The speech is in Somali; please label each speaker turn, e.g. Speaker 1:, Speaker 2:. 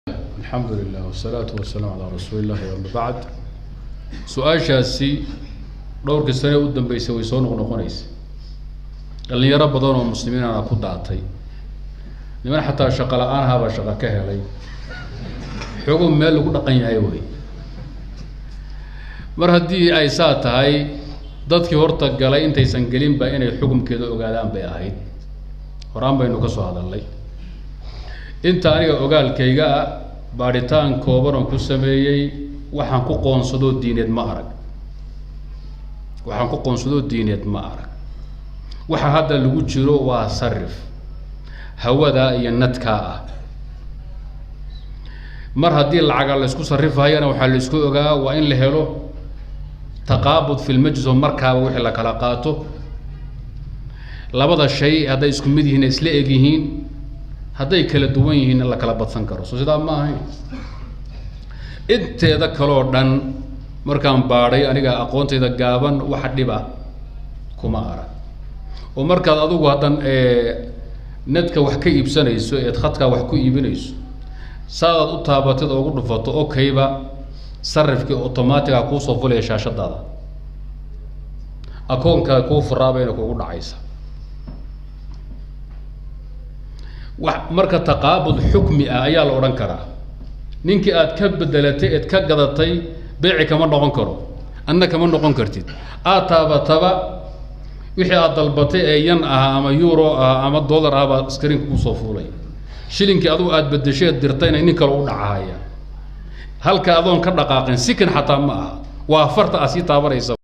Speaker 1: Alxamdu lilah wsalaatu wasalaamu calaa rasuuli illahi ama bacd. Su-aashaasi dhowrkii sane u dambeysay way soo noqnoqonaysa. Dhalinyaro badan oo muslimiinana ku daatay, niman xataa shaqo la-aan ahaabaa shaqo ka helay. Xoogo meel lagu dhaqan yahay wey. Mar haddii ay saa tahay, dadkii horta galay intaysan gelinba inay xukumkeeda ogaadaan bay ahayd. Horaan baynu ka soo hadalnay. Inta aniga ogaalkayga ah, baadhitaan kooban oon ku sameeyey, waxaan ku qoonsadoo diineed ma arag. Waxaan ku qoonsadoo diineed ma arag. Waxa hadda lagu jiro waa sarif hawadaa iyo nadkaa ah. Mar haddii lacaga la isku sarifahayana, waxaa la isku ogaa waa in la helo taqaabud fi lmajlis, oo markaaba wixii la kala qaato. Labada shay hadday isku mid yihiin, isla eg yihiin, hadday kala duwan yihiinna la kala badsan karo. So sidaa ma ahayn. Inteeda kaloo dhan markaan baadhay, aniga aqoontayda gaaban, waxa dhiba kuma arag. Oo markaad adigu haddan nedka wax ka iibsanayso, eed khadkaa wax ku iibinayso, saadaad u taabatid oo ugu dhufato okayba, sarifkii automaticga kuusoo fulaya shaashadaada, akoonkaa kuu furaabayna kuugu dhacaysa. Wa marka taqaabud xukmi ah ayaa la odhan karaa. Ninkii aad ka bedelatay eed ka gadatay beeci kama noqon karo, adna kama noqon kartid. Aad taabataba wixii aad dalbatay ee yan ah ama euro ah ama dollar ah baa screenka kusoo fuulay. Shilinkii adugu aad bedesheed dirtayna nin kale u dhacahaya. Halka adoon ka dhaqaaqin sikin xataa ma aha, waa farta aad sii taabanaysa.